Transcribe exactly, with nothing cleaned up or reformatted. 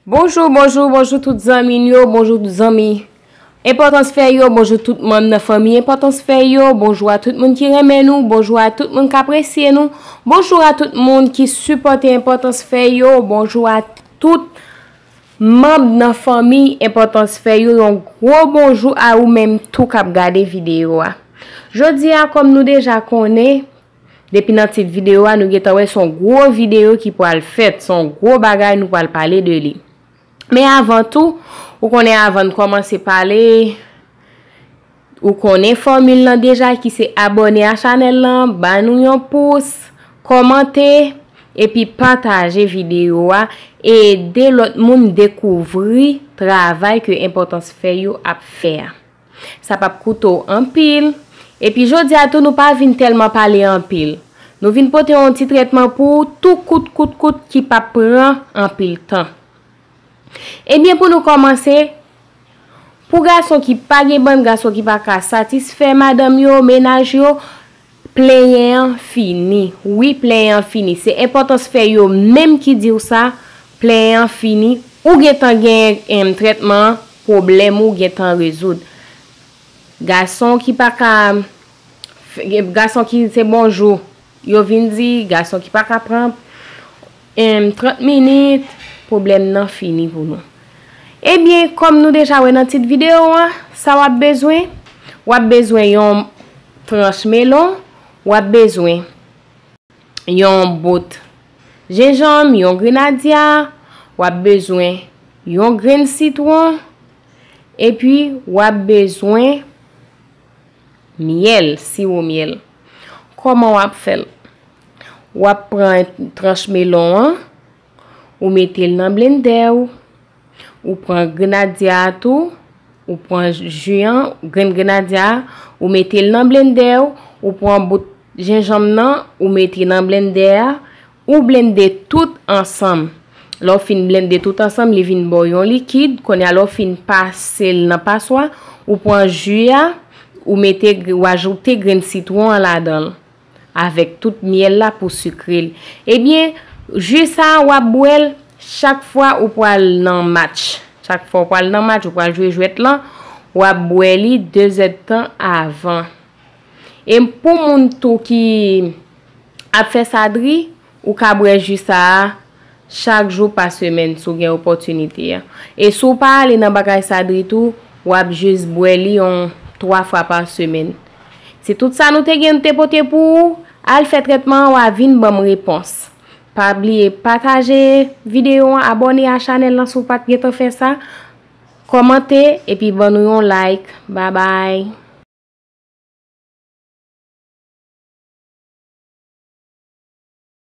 Bonjou, bonjou, bonjou tout zanmi n yo, bonjou tout zanmi Enpòtans Fèy yo, bonjou tout manm nan fanmi Enpòtans Fèy yo, bonjou a tout moun ki renmen nou, bonjou a tout moun k apresye nou, bonjou a tout moun ki sipòte Enpòtans Fèy yo, bonjou a tout manm nan fanmi Enpòtans Fèy yo, yon gwo bonjou a ou menm tou k ap gade videyo a. Jodi a, kòm nou deja konnen, depi nan tit videyo a, nou gentan wè se yon gwo videyo ki pral fèt, se yon gwo bagay nou pral pale de li. Men avan tou, ou konnen avan n kòmanse pale, ou konnen fòmil lan deja ki se abòne a chanèl lan, ba nou yon pous, kòmante, epi pataje videyo a, e ede lòt moun dekouvri travay ke Enpòtans Fèy yo ap fè a. Sa p ap koute w anpil. Epi jodi a tou, nou pa vin tèlman pale anpil. Nou vin pote yon ti trètman pou ou tou kout, kout, kout, ki p ap pran anpil tan. Ebyen, pou nou kòmanse, pou gason ki pa gen bann, gason ki pa ka satisfè madanm yo, mennaj yo, plenyen an fini. Wi, plenyen an fini. Se Enpòtans Fèy yo menm ki di w sa, plenyen an fini. Ou gentan gen, em, trètman an, pwoblèm ou gentan rezoud. Gason ki pa ka, gason ki se bonjou, yo vin di, gason ki pa ka pran, em, trant minit, pwoblèm nan fini pou nou. Ebyen, kòm nou deja wè nan tit videyo an, sa w ap bezwen, w ap bezwen yon tranch melon, w ap bezwen yon bout jenjanm, yon grenadya, w ap bezwen yon grenn sitwon, epi w ap bezwen myèl, siwo myèl. Kòman w ap fè l? W ap pran tranch melon an, ou mete l nan blendè w, ou pran grenadya a tou, ou pran ji an, grenn grenadya a, ou mete l nan blendè w, ou pran bout jenjanm nan, ou mete nan blendè a, ou blende tout ansanm. Lè w fin blende tout ansanm, li vin ba w yon likid. Kounye a, lè w fin pase l nan paswa, ou pran ji a, ou mete, ou ajoute grenn sitwon an ladan l, avèk tout myèl la pou sikre l. Ebyen, ji sa a, w ap bwè l chak fwa ou pral nan match. Chak fwa ou pral nan match, ou pral jwe jwèt lan, w ap bwè li de zèdtan avan. E pou moun tou ki ap fè sadri, ou ka bwè ji sa a chak jou pa semèn si w gen opòtinite a. E si w pa ale nan bagay sadri tou, w ap jis bwè li yon twa fwa pa semèn. Se tout sa nou te gen, nou te pote pou ou. Al fè trètman an, w a vin ban m repons. Pa bliye pataje videyo an, abòne a chanèl lan si w pa t gentan fè sa, kòmante, epi ban nou yon like. Babay.